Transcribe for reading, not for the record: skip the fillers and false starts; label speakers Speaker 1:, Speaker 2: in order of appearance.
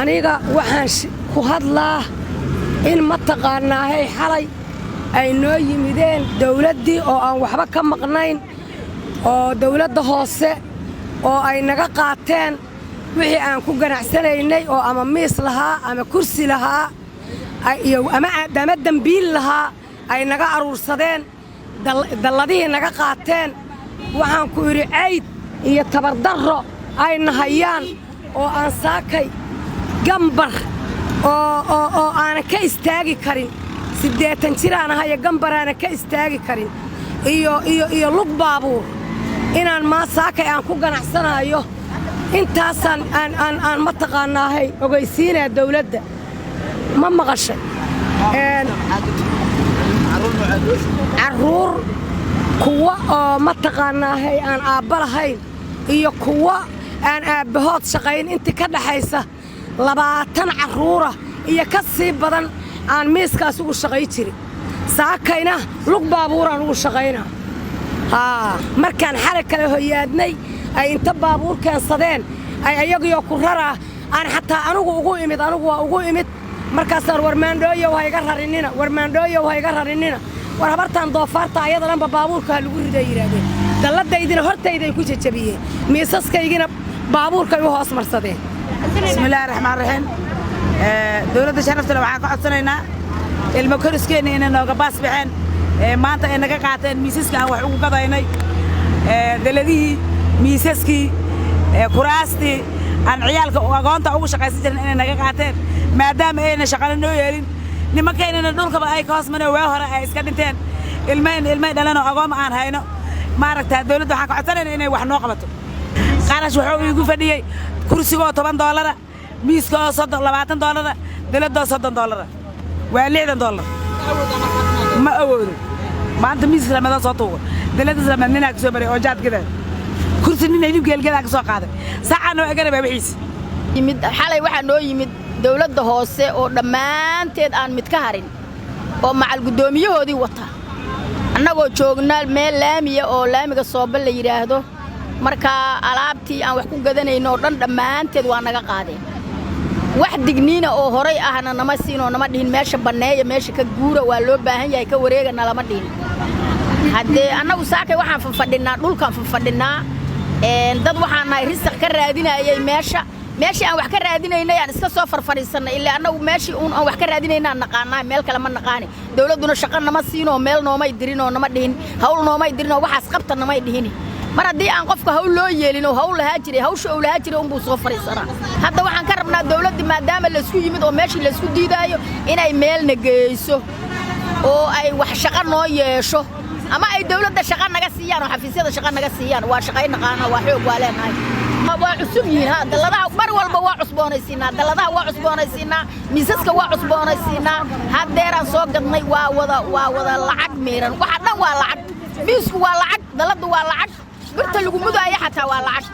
Speaker 1: Aniga waxaan ku hadlaa in mataqaannaahay xalay ay noo yimideen dawladdii oo aan waxba ka maqnayn, oo dawladda hoose oo ay naga qaateen wixii aan ku ganacsanaynay, oo ama miis lahaa ama kursi lahaa ama dembiil lahaa, ay naga aruursadeen, dalladihii naga qaateen. Waxaan ku idhi cayd iyo tabardarro ay nahayaan oo aan saakay gambar oo aanan ka istaagi karin. 80 jiraan ahayo, gambaraanan ka istaagi karin iyo lug baabuur inaan maa saakay aan ku ganacsanaayo. Intaasaan aan mataqaannaahay ogaysiinaa dawladda. Ma maqashay? Carruur kuwa oo mataqaannaahay aan aabba lahayn iyo kuwa aan aabbahood shaqayn, intii ka dhaxaysa 20 carruura iyo ka sii badan aan miiskaas ugu shaqay jirin. Saakayna lug baabuuraan ugu shaqaynaa. Haa, markaan xalag kale hoyaadnay, ay inta baabuur keensadeen, ay ayagiyo ku raraa aan xataa anugu ugu imid. Anugu waa ugu imid. Markaasaan, "War maandhooyow, ha iga rarinina! War maandhooyow, ha iga rarinina! War habartaan doofaarta ayada dhanba baabuurka ha lagu riday," yidhaahdeen. Dalladaydina hortayday ku jejabiyeen, miisaskaygina baabuurkay u hoos marsadeen.
Speaker 2: Bismillaahi raxmaan raxiim. Dowladda sharaftale waxaan ka codsanaynaa ilmo koriskeenna inay nooga baas baxeen. Maanta ay naga qaateen miisaska aan wax ugu gadaynay, daladihii, miisaskii, kuraastii aan ciyaalka agoonta ugu shaqaysan jirin inay naga qaateen, maadaama ayna shaqana noo yeelin, nimankaynana dhulkaba ay ka hoos mareen, waa hore ay iska dhinteen, ilmayn ilmay dhalanoo agooma aan hayno. Maaragtaa, dawladda waxaan ka codsanayna inay wax noo qabato. Qarash wuxuu iigu fadhiyey kursigoo $10, miiska oo 30, $20, daladoo $30, waa $60. Ma awoodo. Maanta miis islaameedoo soo tuugo, dalada islaameed ninaa ka soo maray oo jaad gadaa, kursi nin hilib geelgeedaa ka soo qaaday, saacaa noo egana baa wixiisa.
Speaker 3: Yimid xalay waxaa noo yimid dawladda hoose oo dhammaanteed aan mid ka harin, oo macal guddoomiyahoodii wata, annagoo joognaa meel laamiya oo laamiga Sooba la yidhaahdo. Markaa alaabtii aan wax ku gadanayno oo dhan dhammaanteed waa naga qaadeen. Wax digniina oo horay ahna nama siinoo nama dhihin, "Meesha banneeya, meesha ka guura, waa loo baahan yahay, ka wareega," nalama dhihin. Haddee annagu saakay waxaan fafadhinnaa dhulkaan fafadhinnaa. Dad waxaan nahay risaq ka raadinayay. Meesha meeshii aan wax ka raadinaynay aan iska soo farfadhiisannay, ilaa annagu meeshii uun aan wax ka raadinaynaan naqaanaa, meel kale ma naqaani. Dawladduna shaqo nama siinoo meel noomay dirinoo nama dhihin, hawl noomay dirinoo waxaas qabta namay dhihini. Mar haddii aan qofka hawl loo yeelin oo hawl lahaa jiray, hawsha uu lahaa jiray unbuu soo fadhiisanaa. Hadda waxaan ka rabnaa dawladdii, maadaama laysku yimid oo meeshii laysku diidaayo, inay meelna geeyso oo ay wax shaqo noo yeesho, ama ay dawladda shaqo naga siiyaan oo xafiisyada shaqo naga siiyaan. Waa shaqay naqaana, waa xoog waa leenahay, waa cusub yihiin. Ha, dalladaha mar walba waa cusboonaysiinaa, dalladaha waa cusboonaysiinaa, miisaska waa cusboonaysiinaa. Haddeeraan soo gadnay, waa wada lacag miiran. Waxa dhan waa lacag. Miisku waa lacag, dalladdu waa lacag, birta lagu mudaayo xataa waa lacag.